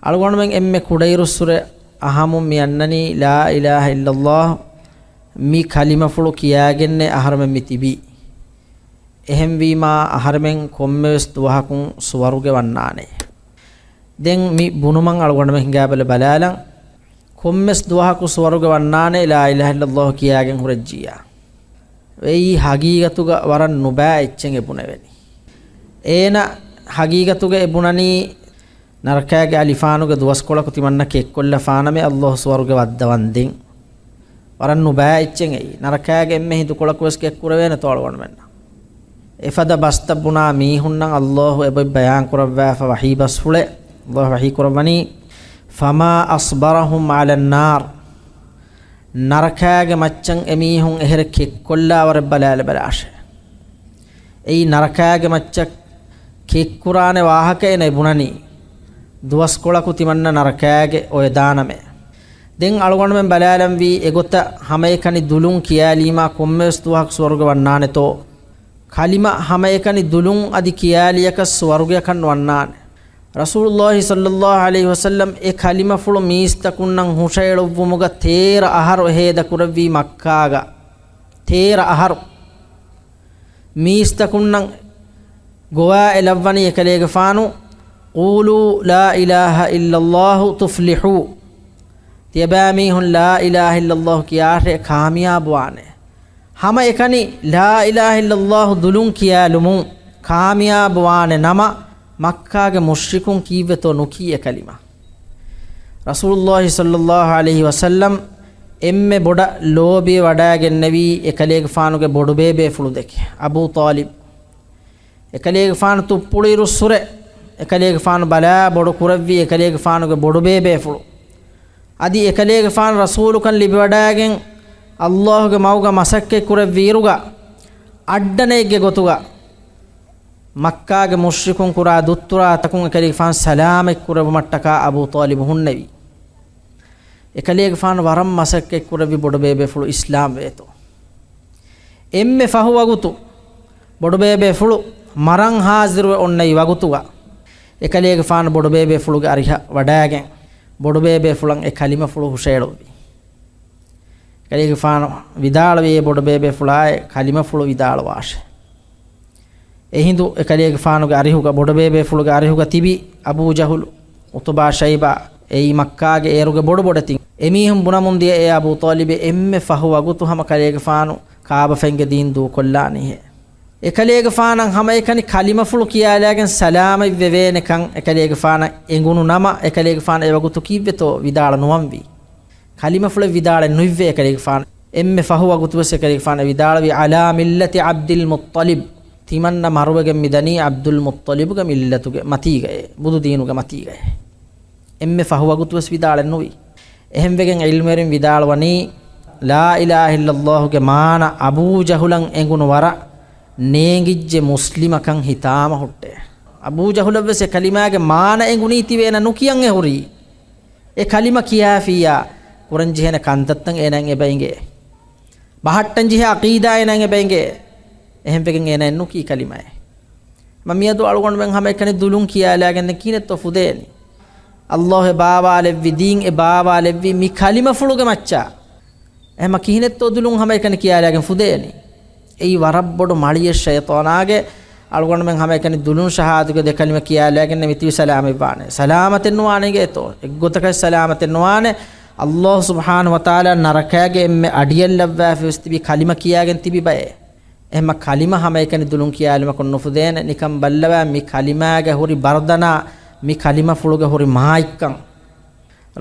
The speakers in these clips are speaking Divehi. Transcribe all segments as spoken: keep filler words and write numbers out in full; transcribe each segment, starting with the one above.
އަޅުގަނޑުމެން އެންމެ ކުޑައިރުއްސުރެ އަހަމުން މި އަންނަނީ، لا إله إلا الله މި ކަލިމަފުޅު ކިޔާގެންނޭ އަހަރުމެން މި ތިބީ. އެހެންވީމާ، އަހަރެމެން ކޮންމެވެސް ދުވަހަކުން ސުވަރުގެ ވަންނާނެ. ދެން މި ބުނުމަށް އަޅުގަނޑުމެން ހިނގާބަލަ ބަލާލަން. ކޮންމެސް ދުވަހަކު ސުވަރުގެ ވަންނާނެ، لا إله إلا الله ކިޔާގެން ހުރެއްޖިއްޔާ. އެއީ ހަގީގަތުގަ ވަރަށް ނުބައި އެއްޗެއް އެބުނެވެނީ. އޭނަ ހަގީގަތުގަ އެބުނަނީ، ނަރަކައިގެ އަލިފާނުގެ ދުވަސްކޮޅަކު ތިމަންނަ ކެއްކޮށްލަފާނަމޭ، އައްލާހު ސުވަރުގެ ވައްދަވަންދެން. ވަރަށް ނުބައި އެއްޗެއް އެއީ. ނަރަކައިގެ އެންމެ ހިނދުކޮޅަކުވެސް ކެއްކުރެވޭނެތޯ އަޅުގަނޑުމެންނަށް. އެފަދަ ބަސްތައް ބުނާ މީހުންނަށް އައްލާހު އެބައި ބަޔާން ކުރައްވާފަ ވަޙީ ބަސްފުޅެއް. އައްލާހު ވަޙީ ކުރައްވަނީ، فما أصبرهم على النار. ނަރަކައިގެ މައްޗަށް އެމީހުން އެހެރެ ކެއްކޮށްލާ ވަރެއް ބަލާލެބަލާށޭ. އެއީ ނަރަކައިގެ މައްޗަށް ކެއްކުރާނެ ވާހަކައެއް ނެބުނަނީ. ދުވަސްކޮޅަކު ތިމަންނަ ނަރަކައިގެ އޮވެދާނަމޭ. ދެން އަޅުގަނޑުމެން ބަލާލަންވީ އެގޮތަށް ހަމައެކަނި ދުލުން ކިޔާލީމާ ކޮންމެވެސް ދުވަހަކު ސުވަރުގެ ވަންނާނެތޯ؟ ކަލިމަ ހަމައެކަނި ދުލުން އަދި ކިޔާލިޔަކަސް ސުވަރުގެއަކަށް ނުވަންނާނެ. ރަސޫލުއްލާހި ޞައްލައްލާހު ޢަލައިހި ވަސައްލަމް އެ ކަލިމަފުޅު މީސްތަކުންނަށް ހުށައެޅުއްވުމުގަ ތޭރަ އަހަރު އެހޭ ދަކުރެއްވީ މައްކާގަ. ތޭރަ އަހަރު. މީސްތަކުންނަށް ގޮވާ އެލައްވަނީ އެކަލޭގެފާނު، قولوا لا إله إلا الله تفلحوا. ތިޔަބައިމީހުން لا إله إلا الله ކިޔާށޭ، ކާމިޔާބުވާނެ. ހަމައެކަނި لا إله إلا الله ދުލުން ކިޔާލުމުން ކާމިޔާބުވާނެ ނަމަ، މައްކާގެ މުޝްރިކުން ކީއްވެތޯ ނުކީ އެ ކަލިމަ؟ ރަސޫލުއްލާހި ޞައްލައްލާހު ޢަލައިހި ވަސައްލަމް އެންމެ ބޮޑަށް ލޯބިވެވަޑައިގެންނެވީ އެކަލޭގެފާނުގެ ބޮޑުބޭބޭފުޅު ދެކެ، އަބޫ ޠާލިބް. އެކަލޭގެފާނު ތުއްޕުޅި ރުއްސުރެ، އެކަލޭގެފާނު ބަލާ ބޮޑު ކުރެއްވި އެކަލޭގެފާނުގެ ބޮޑުބޭބޭފުޅު. އަދި އެކަލޭގެފާނު ރަސޫލުކަން ލިބިވަޑައިގެން، އައްލާހުގެ މަގުގަ މަސައްކަތް ކުރެއްވިއިރުގަ، އައްޑަނެއްގެ ގޮތުގަ މައްކާގެ މުޝްރިކުން ކުރާ ދުއްތުރާތަކުން އެކަލޭގެފާނު ސަލާމަތް ކުރެއްވުމަށްޓަކާ އަބޫ ޠާލިބު ހުންނެވި. އެކަލޭގެފާނު ވަރަށް މަސައްކަތް ކުރެއްވި ބޮޑުބޭބޭފުޅު އިސްލާމް ވޭތޯ. އެންމެ ފަހު ވަގުތު ބޮޑުބޭބޭފުޅު މަރަން ހާޒިރުވެ އޮންނަ އެއް ވަގުތުގަ، އެކަލޭގެފާނު ބޮޑުބޭބޭފުޅުގެ އަރިހަށް ވަޑައިގެން، ބޮޑުބޭބޭފުޅަށް އެ ކަލިމަފުޅު ހުށައެޅުއްވި. އެކަލޭގެފާނު ވިދާޅުވި، އޭ ބޮޑުބޭބޭފުޅާއޭ، ކަލިމަފުޅު ވިދާޅުވާށޭ. އެހިނދު އެކަލޭގެފާނުގެ އަރިހުގަ، ބޮޑުބޭބޭފުޅުގެ އަރިހުގަ ތިބި އަބޫ ޖަހުލު، ޢުތުބާ، ޝައިބާ، އެއީ މައްކާގެ އޭރުގެ ބޮޑުބޮޑެތިން. އެމީހުން ބުނަމުން ދިޔަ، އޭ އަބޫ ޠާލިބޭ، އެންމެ ފަހު ވަގުތު ހަމަ ކަލޭގެފާނު ކާބަފައިންގެ ދީން ދޫކޮށްލާނީހޭ. އެކަލޭގެފާނަށް ހަމައެކަނި ކަލިމަފުޅު ކިޔާލާގެން ސަލާމަތްވެވޭނެކަން އެކަލޭގެފާނަށް އެނގުނު ނަމަ، އެކަލޭގެފާނު އެވަގުތު ކީއްވެތޯ ވިދާޅު ނުވަންވީ. ކަލިމަފުޅެއް ވިދާޅެއް ނުއިއްވޭ އެކަލޭގެފާނު. އެންމެ ފަހު ވަގުތުވެސް އެކަލޭގެފާނު ވިދާޅުވީ، "ޢަލާ މިއްލަތި ޢަބްދިލް މުއްޠަލިބް." ތިމަންނަ މަރުވެގެން މިދަނީ ޢަބްދުލް މުއްޠަލިބުގެ މިއްލަތުގެ މަތީގައޭ، ބުދުދީނުގެ މަތީގައޭ. އެންމެ ފަހު ވަގުތުވެސް ވިދާޅެއް ނުވި. އެހެންވެގެން ޢިލްމުވެރިން ވިދާޅުވަނީ، ލާ އިލާހަ އިއްލައްލާހުގެ މާނަ އަބޫ ޖަހުލަށް އެނގުނު ވަރަށް ނޭނގިއްޖެ މުސްލިމަކަން ހިތާމަ ހުއްޓޭ. އަބޫ ޖަހުލަށްވެސް އެ ކަލިމާގެ މާނަ އެނގުނީ ތިބޭނަ ނުކިޔަން އެ ހުރީ. އެ ކަލިމަ ކިޔާފިއްޔާ، ކުރަންޖެހޭނެ ކަންތައްތައް އޭނައަށް އެބަ އެނގޭ. ބަހައްޓަންޖެހޭ ޢަޤީދާ އޭނައަށް އެބަ އެނގޭ. އެހެންވެގެން އޭނައަށް ނުކީ ކަލިމައެއް. މަ މިއަދު އަޅުގަނޑުމެން ހަމައެކަނި ދުލުން ކިޔާލާގެން ދެން ކިހިނެއްތޯ ފުދޭނީ؟ އައްލާހު އެ ބާވާލެއްވި ދީން، އެ ބާވާލެއްވި މި ކަލިމަފުޅުގެ މައްޗަށް. އެހެމަ ކިހިނެއްތޯ ދުލުން ހަމައެކަނި ކިޔާލާގެން ފުދޭނީ؟ އެއީ ވަރަށް ބޮޑު މަޅިއެއް ޝައިޠާނާގެ. އަޅުގަނޑުމެން ހަމައެކަނި ދުލުން ޝަހާދަތުގެ ދެ ކަލިމަ ކިޔާލާގެން ނެ މިތިބި ސަލާމަތްވާނެ. ސަލާމަތެއް ނުވާނެ އިނގޭތޯ؟ އެއްގޮތަކަށް ސަލާމަތެއް ނުވާނެ. އައްލާހު ސުބްޙާނަހު ވަތަޢާލާ ނަރަކައިގެ އެންމެ އަޑިއަށް ލައްވާފަވެސް ތިބި ކަލިމަ ކިޔާގެން ތިބި ބައެއް. އެހެމަ ކަލިމަ ހަމައެކަނި ދުލުން ކިޔާލުމަކުން ނުފުދޭނެ. ނިކަން ބައްލަވާ މި ކަލިމާގެ ހުރި ބަރުދަނާ، މި ކަލިމަފުޅުގެ ހުރި މާތްކަން.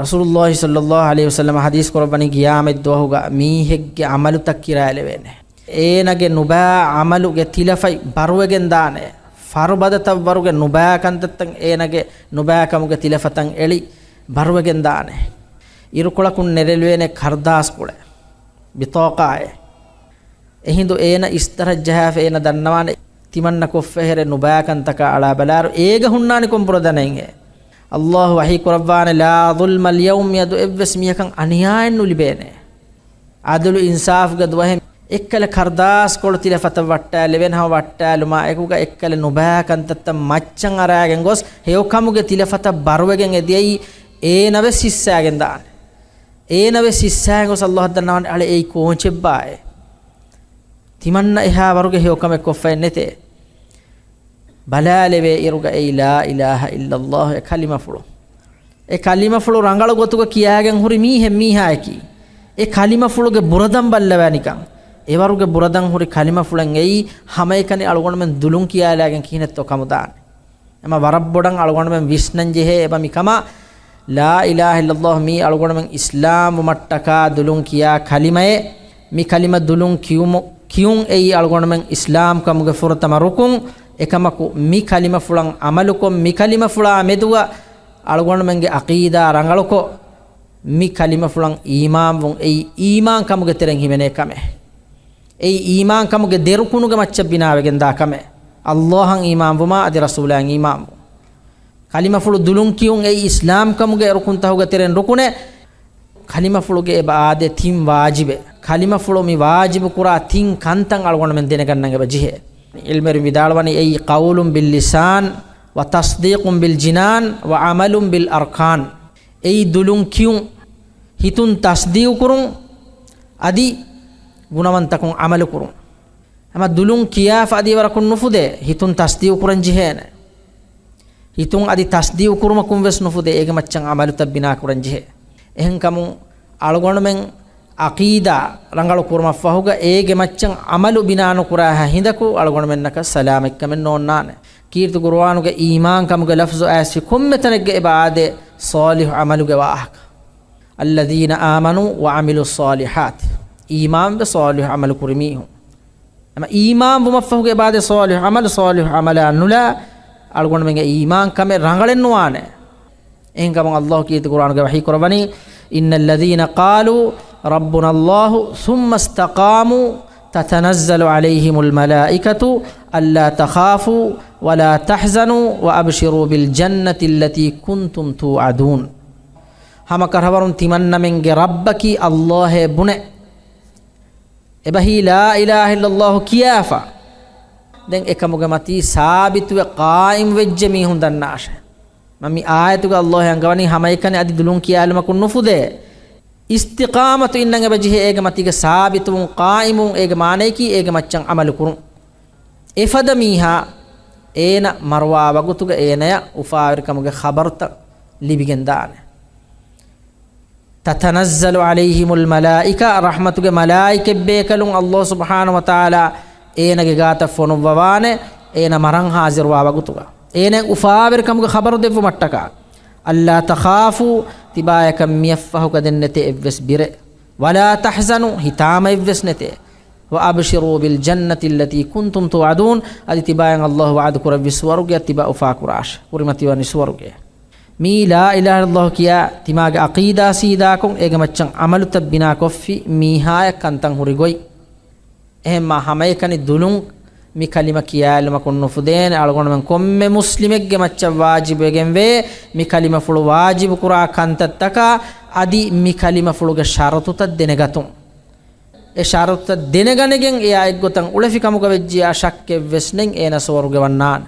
ރަސޫލުއްލާހި ޞައްލައްލާހު ޢަލައިހި ވަސައްލަމަ ޙަދީޘް ކުރައްވަނީ، ޤިޔާމަތް ދުވަހުގަ މީހެއްގެ ޢަމަލުތައް ކިރާލެވޭނެ. އޭނަގެ ނުބާ ޢަމަލުގެ ތިލަފަތް ބަރުވެގެން ދާނެ. ފަރުބަދަތައްވަރުގެ ނުބާ ކަންތައްތައް އޭނަގެ ނުބާކަމުގެ ތިލަފަތަށް އެޅި ބަރުވެގެން ދާނެ. އިރުކޮޅަކުން ނެރެލުވޭނެ ކަރްދާސް ކުޅެ، ބިޠާޤާއެއް. އެހިނދު އޭނަ އިސްތަށަށް ޖަހާފަ އޭނަ ދަންނަވާނެ ތިމަންނަ ކޮށްފަ ހެރެ ނުބާ ކަންތަކާ އަޅާ ބަލާއިރު އޭގަ ހުންނާނެ ކޮން ބުރަ ދަނެއްހޭ؟ އައްލާހު ވަޙީ ކުރައްވާނެ، ލާ ޡުލްމަ ލްޔައުމް، މިއަދު އެއްވެސް މީހަކަށް އަނިޔާއެއް ނުލިބޭނެ. ޢަދުލު އިންސާފުގެ ދުވަހެއް. އެއްކަލަ ކަރުދާސްކޮޅު ތިލަފަތަށް ވައްޓާލެވެން ހަމަ ވައްޓާލުމާ އެކުގަ އެއްކަލަ ނުބައި ކަންތައްތައް މައްޗަށް އަރާގެން ގޮސް ހެޔޮކަމުގެ ތިލަފަތަށް ބަރުވެގެން އެދިޔައީ އޭނަވެސް ހިއްސާގެން ދާނެ. އޭނަވެސް ހިއްސާގެން ގޮސް އައްލާހަށް ދަންނަވަން އަޅެ އެއީ ކޯންޗެއްބާއޭ؟ ތިމަންނަ އެހާ ވަރުގެ ހެޔޮކަމެއް ކޮށްފައެއް ނެތޭ. ބަލާލެވޭ އިރުގަ އެއީ ލާ އިލާހަ އިއްލައްލާހު އެ ކަލިމަފުޅު. އެ ކަލިމަފުޅު ރަނގަޅު ގޮތުގަ ކިޔާގެން ހުރި މީހެއް މީހާއަކީ. އެ ކަލިމަފުޅުގެ ބުރަދަން ބައްލަވާ ނިކަން. އެވަރުގެ ބުރަދަން ހުރި ކަލިމަފުޅެއް އެއީ ހަމައެކަނި އަޅުގަނޑުމެން ދުލުން ކިޔާލާގެން ކިހިނެއްތޯ ކަމުދާނެ. އެމަ ވަރަށް ބޮޑަށް އަޅުގަނޑުމެން ވިސްނަން ޖެހޭ އެބަ މިކަމަށް، ލާ އިލާހަ އިއްލައްލާހު މީ އަޅުގަނޑުމެން އިސްލާމް ވުމަށްޓަކާ ދުލުން ކިޔާ ކަލިމައެއް. މި ކަލިމަ ދުލުން ކިޔުމު، ކިޔުން އެއީ އަޅުގަނޑުމެން އިސްލާމް ކަމުގެ ފުރަތަމަ ރުކުން. އެކަމަކު މި ކަލިމަފުޅަށް އަމަލުކޮށް، މި ކަލިމަފުޅާ މެދުގަ އަޅުގަނޑުމެންގެ އަޤީދާ ރަނގަޅުކޮށް، މި ކަލިމަފުޅަށް އީމާންވުން އެއީ އީމާން ކަމުގެ ތެރެއިން ހިމެނޭ ކަމެއް. އެއީ އީމާން ކަމުގެ ދެ ރުކުނުގެ މައްޗަށް ބިނާވެގެން ދާ ކަމެއް. އައްލާހަށް އީމާންވުމާ އަދި ރަސޫލާއަށް އީމާންވުން. ކަލިމަފުޅު ދުލުން ކިޔުން އެއީ އިސްލާމް ކަމުގެ ރުކުންތަހުގެ ތެރެއިން ރުކުނެއް. ކަލިމަފުޅުގެ އެބަ އާދޭ ތިން ވާޖިބެއް. ކަލިމަފުޅު މި ވާޖިބު ކުރާ ތިން ކަންތައް އަޅުގަނޑުމެން ދެނެގަންނަން އެބަ ޖެހޭ. ޢިލްމުވެރިން ވިދާޅުވަނީ އެއީ قول باللسان وتصديق بالجنان وعمل بالأركان. އެއީ ދުލުން ކިޔުން، ހިތުން ތަޞްދީޤު ކުރުން، އަދި ގުނަވަންތަކުން ޢަމަލު ކުރުން. ހަމަ ދުލުން ކިޔާފަ އަދި އެވަރަކުން ނުފުދޭ، ހިތުން ތަޞްދީޤު ކުރަން ޖެހޭނެ. ހިތުން އަދި ތަޞްދީޤު ކުރުމަކުން ވެސް ނުފުދޭ، އޭގެ މައްޗަށް ޢަމަލުތައް ބިނާ ކުރަން ޖެހޭ. އެހެންކަމުން އަޅުގަނޑުމެން ޢަޤީދާ ރަނގަޅު ކުރުމަށްފަހުގަ އޭގެ މައްޗަށް ޢަމަލު ބިނާ ނުކުރާ ހިނދަކު އަޅުގަނޑުމެންނަކަށް ސަލާމަތްކަމެއް ނޯންނާނެ. ކީރިތި ޤުރުއާނުގެ އީމާން ކަމުގެ ލަފްޒު އައިސްފި ކޮންމެ ތަނެއްގަ އެބަ އާދޭ ޞާލިޙު ޢަމަލުގެ ވާހަކަ. الذين آمنوا وعملوا الصالحات. އީމާންވެ ޞާލިޙު ޢަމަލު ކުރި މީހުން. އެމަ އީމާން ވުމަށްފަހުގެ އެބަ އާދޭ ޞާލިޙު ޢަމަލު، ޞާލިޙު ޢަމަލާ ނުލާ އަޅުގަނޑުމެންގެ އީމާން ކަމެއް ރަނގަޅެއް ނުވާނެ. އެހެންކަމުން އައްލާހު ކީރިތި ޤުރުއާނުގަ ވަޙީ ކުރައްވަނީ، إن الذين قالوا ربنا الله ثم استقاموا تتنزل عليهم الملائكة ألا تخافوا ولا تحزنوا وأبشروا بالجنة التي كنتم توعدون. ހަމަ ކަށަވަރުން ތިމަންނަމެންގެ ރައްބަކީ އައްލާހޭ ބުނެ، އެބަހީ ލާ އިލާހަ އިއްލައްލާހު ކިޔާފަ، ދެން އެކަމުގެ މަތީ ސާބިތުވެ ޤާއިމް ވެއްޖެ މީހުން ދަންނާށޭ. މަ މި އާޔަތުގަ އައްލާހު އަންގަވަނީ ހަމައެކަނި އަދި ދުލުން ކިޔާލުމަކުން ނުފުދޭ. އިސްތިޤާމަތު އިންނަން އެބަޖެހޭ އޭގެ މަތީގަ ސާބިތުވުން، ޤާއިމުވުން. އޭގެ މާނަޔަކީ އޭގެ މައްޗަށް ޢަމަލު ކުރުން. އެފަދަ މީހާ އޭނަ މަރުވާ ވަގުތުގަ އޭނަޔަށް އުފާވެރިކަމުގެ ޚަބަރުތައް ލިބިގެންދާނެ. تتنزل عليهم الملائكة، ރަޙްމަތުގެ މަލާއިކަތްބޭކަލުން އައްލާހު ސުބްޙާނަހު ވަތަޢާލާ އޭނަގެ ގާތަށް ފޮނުއްވަވާނެ، އޭނަ މަރަން ޙާޟިރުވާ ވަގުތުގަ. އޭނަ އުފާވެރިކަމުގެ ޚަބަރު ދެއްވުމަށްޓަކާ. ألا تخافوا، ތިބާޔަކަށް މިއަށްފަހުގަ ދެންނެތޭ އެއްވެސް ބިރެއް. ولا تحزنوا، ހިތާމައެއްވެސް ނެތޭ. وأبشروا بالجنة التي كنتم توعدون، އަދި ތިބާޔަށް އައްލާހު ވަޢުދު ކުރެއްވި ސުވަރުގެއަށް ތިބާ އުފާކުރާށި. ކުރިމަތިވަނީ ސުވަރުގެ. މީ ލާ އިލާހަ އިއްލައްލާހު ކިޔާ ތިމާގެ ޢަޤީދާ ސީދާކޮށް، އޭގެ މައްޗަށް ޢަމަލުތައް ބިނާކޮށްފި މީހާޔަށް ކަންތައް ހުރި ގޮތް. އެހެންމާ ހަމައެކަނި ދުލުން މި ކަލިމަ ކިޔާލުމަކުން ނުފުދޭނެ. އަޅުގަނޑުމެން ކޮންމެ މުސްލިމެއްގެ މައްޗަށް ވާޖިބުވެގެންވޭ، މި ކަލިމަފުޅު ވާޖިބު ކުރާ ކަންތައްތަކާ އަދި މި ކަލިމަފުޅުގެ ޝަރުޠުތައް ދެނެގަތުން. އެ ޝަރުޠުތައް ދެނެގަނެގެން އެއާ އެއްގޮތަށް އުޅެފި ކަމުގަ ވެއްޖިޔާ ޝައްކެއްވެސް ނެތް އޭނަ ސުވަރުގެ ވަންނާނެ.